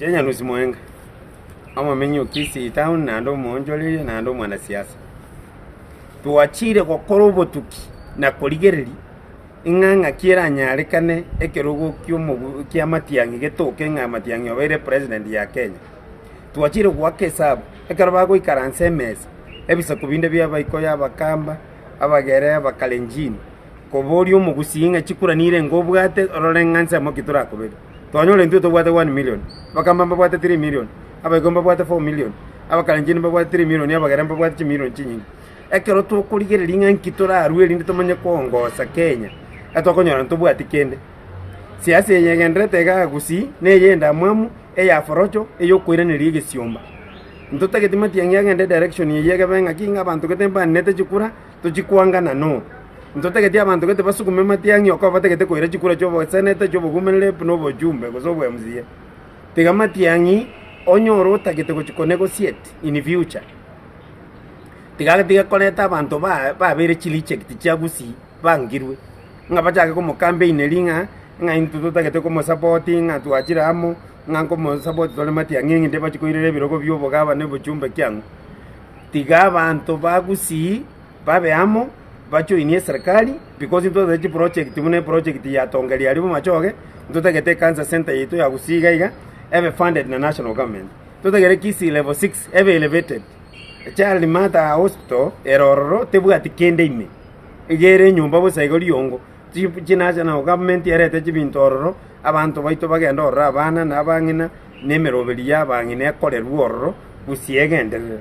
Inche Nyanusi Moenga, omomenyi o Kisii Town naende omoonchoreria naende omwanasiasa. Twachire gokora obotuki na korigereria ng'a ng'aki eranyarekane ekerogo kiomogu kia Matiang'i getoke ng'a Matiang'i obeire president ya Kenya. Twachire goaka esabu, ekero bagoikaransa emesa, ebisaku binde bia Abaikoyo, Abakamba, Abagere, Abakalenjin, koboria omogusii ng'a chikura nire enga obwate orore ng'a nsemo ki torakobere. Twanyora intwe tobwate one million, Abakamba mbabwate three million, Abaikoyo mbabwate four million, Abakalenjin mbabwate three million, Abagere mbabwate chimilion chinyinge. Ekero tokorigereria ng'a nki torarue erinde tomanye koongosa Kenya, etokonyora ntobwati kende. Siasa eye egendererete igaa Gusii, na eye endamwamu, eya forocho, eyokoiraneria egesiomba. Ntotageti matiang'i agende edirection eyio egebe ng'aki ng'a abanto gete mbanete chikura, tochie koangana no. Ntotageti abanto gete basugume matiang'i okoba batagete koira chikura chi'oboseneta, chi'obogumereri, na obochumbe, gose obo MCA. Tiga matiang'i onyore otagete gochia konegotiate in future. Tiga tiga koreta abanto ba babeire chireject chia Gusii bangirwe, ng'a bachake komocampaineria ng'a ng'a intwe totagete komosupport ng'a twachire amo, ng'a nkomosupport tore matiang'i eng'ende bachie koirera ebirogo bia obogabane obochumbe kiang'u. Tiga abanto ba Gusii babe amo, bajoinie eserikari because ntotagete chiproject buna eproject ya Tongeri aria Bomachoge, ntotagete ecancer center yaito ya Gusii iga iga, ebe funded na national government. Totagere Kisii level six ebe elevated, Child Mater Hospital ere ororo tebwati kende ime, iga ere enyomba bosa igo riongo, chi chinational government erete chibinto ororo, abanto baito bagende ororo abana na abang'ina, na emeroberi ya abang'ina ekorerwe ororo gusii egenderere.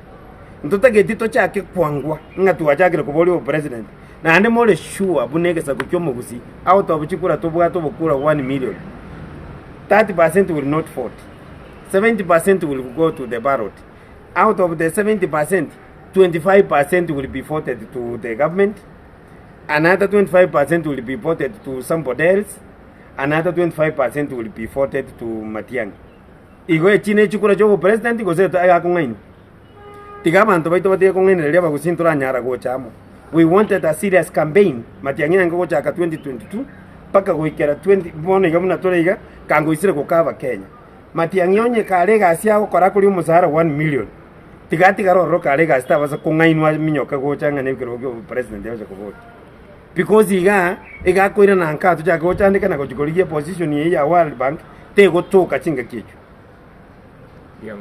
Ntotageti tochake kwangwa ng'a twachakire koboria obopresident, naende more sure buna egesaku kia omogusii out of chikura tobwate obokura one million, 30 percent will not vote, 70% will go to the ballot, out of the 70%, 25% will be voted to the government, another 25% will be voted to somebody else, another 25% will be voted to Matiang'i. Igo echi ne chikura chia obopresident gose egakong'ainwa. Tiga abanto baito batige kong'ainereria abagusii ntoranyara gocha amo. We wanted a serious campaign Matiang'i ange gochaka 2022 mpaka goikera 20 bono iga buna tore iga kangoisire gokaba Kenya. Matiang'i onye kare egasi agokora akoria omosara 1 million tiga atigare ororo kare egasi tabasa kong'ainwa aminyoke gocha ng'a nekerogo kia obopresident agocha koboria. Because igaa iga akoirana nka tochake gochandeka na gochia korigia eposition eye ya World Bank tegotoka chingaki echio.